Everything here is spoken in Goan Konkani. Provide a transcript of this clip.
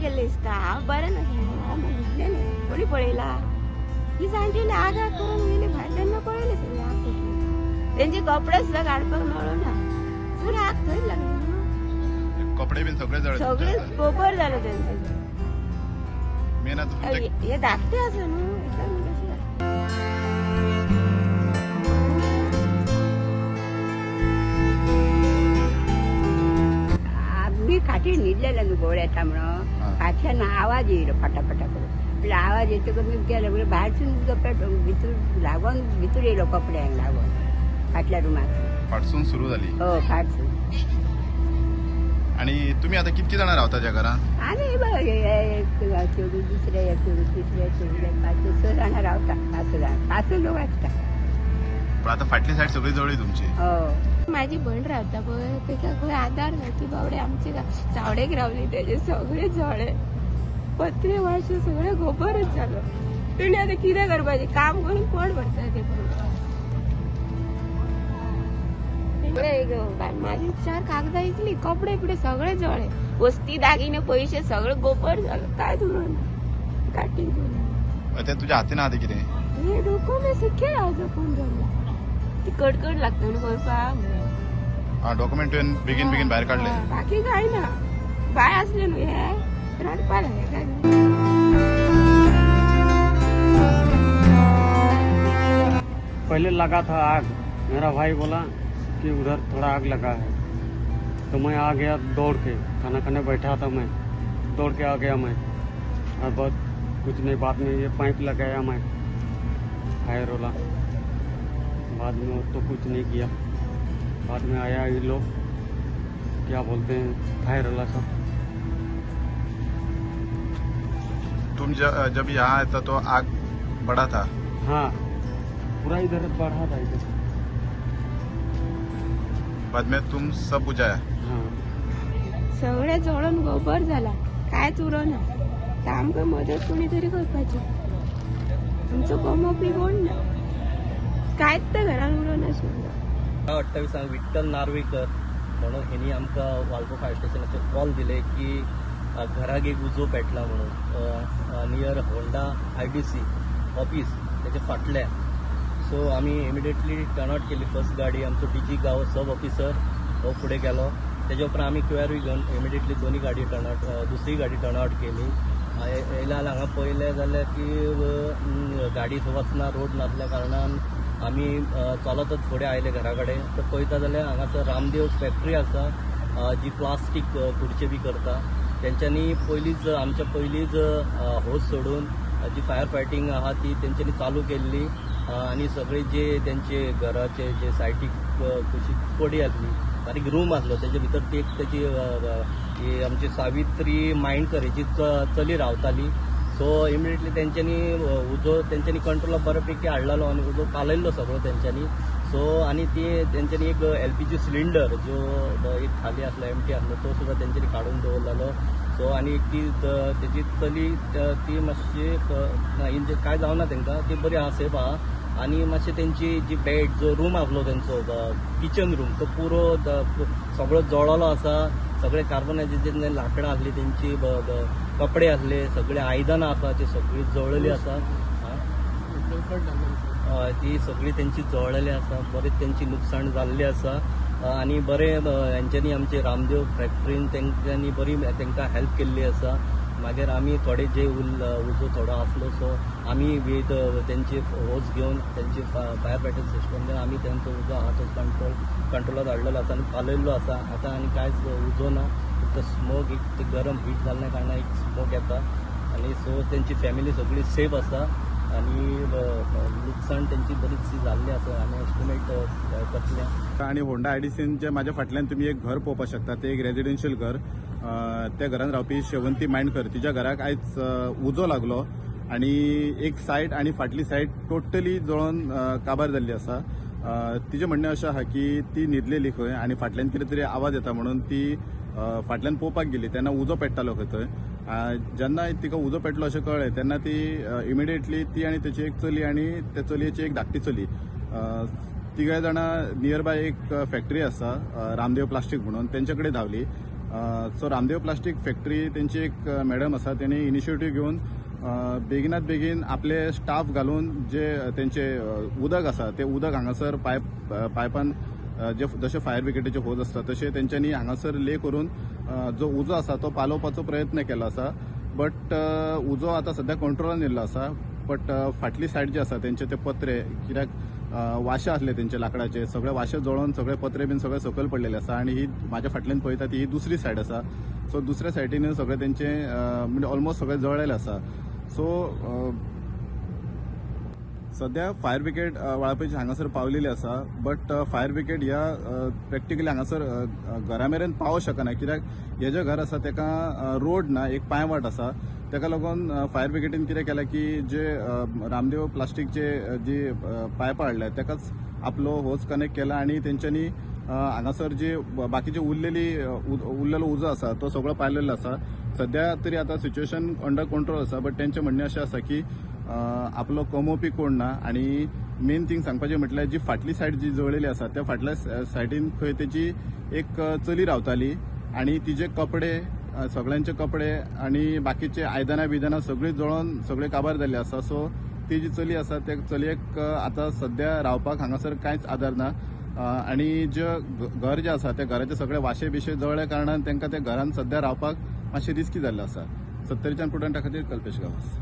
गेल्ले दिसता. हांव बरें नासलें, हांव न्हिदलेलें. कोणी पळयला ही जाणटेली आग आग करून गेली भायर, तेन्ना पळयलें सगळें आग पेटली. तेंचे कपडे सुद्दां काडपाक मेळूं ना, चड आग थंयच लागली न्हू. कपडे बीन सगळे जळ्ळे. सगळे गोबर जालो तेंचे. मेन आता तुमचे हे धाकटे आसा न्हू, हेका कशें जाता? मी खाटी न्हिदलेले न्हू गोळ येता म्हणून फाटल्यान आवाज येयलो फटाफटा करून. म्हणल्यार आवाज येतकच मी गेलो, म्हणल्यार भायरसून कपडे भितर लागून भितर येयलो, कपड्यांक लागून फाटल्या रुमात. फाटसून सुरू झाली? हो, फाटसून. आणि तुम्ही आता कितकी जाणां रावता त्या घरात? आमी एक चेडूं, दुसरें एक चेडूं, तिसरें चेडूं, पांच स जाणां रावता. पांच जाण, पांच लोक आसता. पण आता फाटली सायड सगळी जळ्ळी तुमची. हो. माझी भयण रावता पळय, तेका खंय आदार ना. ती बावडे आमचे चावडेक रावली, तेजे सगळे जळे पत्रे वाशे सगळे गोबरच जालो. तेणी आतां कितें करपाचें? काम करून पोट भरता ते. पण माझी चार कागदां इतली, कपडे बिपडे सगळे जळे, वस्ती दागिने पयशे सगळे गोबर जालो. काय उरोना काटी. ते तुझ्या हातीन आहा ते कितें? हे डॉक्युमेंट सुखे जपून दवरला. ती कडकड लागता न्हू करपाक. हा, डॉक्युमेंट तुवें बेगीन बेगीन भायर काडले? हा, बाकी काय ना बाय असले न्हू हे रडपा लागले काय न्हू. पहले लगा था आग. मेरा भाई बोला कि उधर थोड़ा आग लगा है, तो मैं आ गया दौड़ के. खाना खाने बैठा था मैं, दौड़ के आ गया मैं और बहुत कुछ नहीं. बाद में ये पाइप लगाया मैं फायर वाला. बाद में वो तो कुछ नहीं किया. बाद में आया ये लोग, क्या बोलते हैं, फायर वाला सब. तुम जब यहाँ आया था तो आग बड़ा था? हाँ, पूरा इधर बढ़ा था इधर. बाद में तुम सब बुझाया? हाँ. सगळें जळोन गोबर जाला, कांयच उरोना. आमकां मदत कोणी तरी करपाची. आमचो कमोवपी कोण ना, कांयच तर घरान उरोनाशिल्लो. 28 विठ्ठल नार्वेकर म्हणून हेणी आमकां वाल्पो फायर स्टेशनाचेर कॉल दिले की घराक एक उजो पेटला म्हणून near Honda IDC office तेच्या फाटल्यान. सो आमी इमिडिएटली टर्न आउट केली. फर्स्ट गाडी आमचो डीजी गांव सब ऑफिसर हो फुडें गेलो. तेच्या उपरांत आमी क्युआरूय घेवन इमिडिएटली दोनी गाडी टर्न आउट, दुसरी गाडी टर्न आउट केली. येयल्या हांगा पळयलें जाल्यार की गाडी थंय वचना, रोड नासल्या कारणान आमी चलतच फुडें आयले घरा कडेन. तर पळयता जाल्यार हांगासर रामदेव फॅक्टरी आसा, जी प्लास्टीक खुर्चे बी करता. तेंच्यांनी पयलींच, आमच्या पयलींच होस सोडून जी फायर फायटींग आहा ती तेंच्यांनी चालू केल्ली आनी सगळे जे तेंचे घराचे जे सायटीक कुशीक पडी आसली, बारीक रूम आसलो, तेजे भितर ती एक तेजी ही आमची सावित्री मायणकर हेची चली रावताली. सो इमिडिएटली तेंच्यांनी उजो तेंच्यांनी कंट्रोला बऱ्यापैकी हाडलेलो आनी उजो पालयल्लो सगळो तेंच्यांनी. सो आनी ती तेंच्यांनी एक एलपीजी सिलिंडर जो एक खाली आसलो, एमटी आसलो, तो सुद्दां तेंच्यांनी काडून दवरलेलो. सो आनी ती तेजी चली ती मातशी इंज कांय जावना तेंकां, ती बरी आहा, सेफ आहा. आनी मातशें तेंची जी बेड जो रूम आसलो तेंचो किचन रूम, तो पुरो सगळो जळोलो आसा. सगळे कार्बनाचे लांकडां आसली तेंची, कपडे आसले, सगळे आयदनां आसा ती सगळी जळलेली आसा. हय, ती सगळी तेंची जळलेली आसा. बरेच तेंची लुकसाण जाल्ली आसा आनी बरें हेंच्यांनी आमचे रामदेव फॅक्टरीन तेंच्यांनी बरी तेंकां हेल्प केल्ली आसा. मागीर आमी थोडे जे उजो थोडो आसलो, सो आमी वीथ तेंची होज घेवन तेंची फायर फायटींग सिस्टम घेवन आमी तेंचो उजो आहा तो कंट्रोलात हाडलेलो आसा आनी पालयल्लो आसा. आतां आनी कांयच उजो ना, फक्त स्मोक एक ते गरम हीट जाल्ल्या कारणान एक स्मोक येता आनी सो तेंची फॅमिली सगळी सेफ आसा आनी लुकसाण तेंची बरीचशी जाल्ली आसा आमी एस्टिमेट करतले. आणि होंडा आयडीसीनच्या माझ्या फाटल्यान तुम्ही एक घर पळोवपाक शकता. ते एक रेजिडेन्शियल घर. त्या घरान रावपी शेवंती मांडकर तिच्या घराक आयज उजो लागलो आणि एक सायड आणि फाटली सायड टोटली जळोन काबार जाल्ली आसा. तिजें म्हणणें अशें आहा की ती न्हिदलेली खंय आनी फाटल्यान कितें तरी आवाज येता म्हणून ती फाटल्यान पळोवपाक गेली तेन्ना उजो पेट्टालो खंय थंय. जेन्ना तिका उजो पेटलो अशें कळ्ळें तेन्ना ती इमिडिएटली ती आनी तेची एक चली आनी त्या चलयेची एक धाकटी चली, तिगाय जाणां नियर बाय एक फॅक्टरी आसा रामदेव प्लास्टीक म्हणून, तेंचे कडेन धांवली. सो रामदेव प्लास्टीक फॅक्टरी तेंची एक मॅडम आसा, तेणी इनिशिएटीव घेवन बेगिनात बेगीन आपले स्टाफ घालून जे तेंचे उदक आसा ते उदक हांगासर पायपान जे जशे फायर ब्रिगेडीचे होज आसता तशे तेंच्यांनी हांगासर ले करून जो उजो आसा तो पालोवपाचो प्रयत्न केलो आसा. बट उजो आतां सद्या कंट्रोलान येयल्लो आसा. बट फाटली सायड जी आसा तेंचे ते पत्रे, कित्याक वाशे आसले तेंचे लाकडाचे, सगळे वाशे जळोवन सगळे पत्रे बीन सगळे सकयल पडलेले आसा. आनी ही म्हाज्या फाटल्यान पळयता ती ही दुसरी सायड आसा. सो दुसऱ्या सायडीन सगळे तेंचे म्हणजे ऑलमोस्ट सगळे जळ्ळेले आसा. सो सद्या फायर ब्रिगेड वाळपयची हांगासर पावलेली आसा. बट फायर ब्रिगेड ह्या प्रॅक्टिकली हांगासर घरा मेरेन पावोंक शकना, कित्याक हे जे घर आसा तेका रोड ना, एक पांयवाट आसा. तेका लागून फायर ब्रिगेडीन कितें केलां की जे रामदेव प्लास्टीकचे जी पायपां हाडल्या तेकाच आपलो होज कनेक्ट केला आनी तेंच्यांनी हांगासर जी बाकीची उरलेलो उजो आसा तो सगळो पायलेलो आसा. सद्या तरी आतां सिच्युएशन अंडर कंट्रोल आसा. बट तेंचें म्हणणें अशें आसा की आपलो कमोवपी कोण ना. आनी मेन थींग सांगपाचें म्हटल्यार जी फाटली सायड जी जळलेली आसा त्या फाटल्या सायडीन खंय तेजी एक चली रावताली आनी तिजे कपडे, सगळ्यांचे कपडे आनी बाकीचे आयदनां बियदनां सगळीं जळोवन सगळे काबार जाल्ले आसा. सो ती जी चली आसा त्या चलयेक आतां सद्या रावपाक हांगासर कांयच आदार ना. आनी जे घर जे आसा त्या घराचे सगळे वाशे बिशे जळ्ळे कारणान तांकां त्या घरान सद्या रावपाक मातशें रिस्की जाल्लें आसा. सत्तरीच्यान प्रुडंटा खातीर कल्पेश गांवस.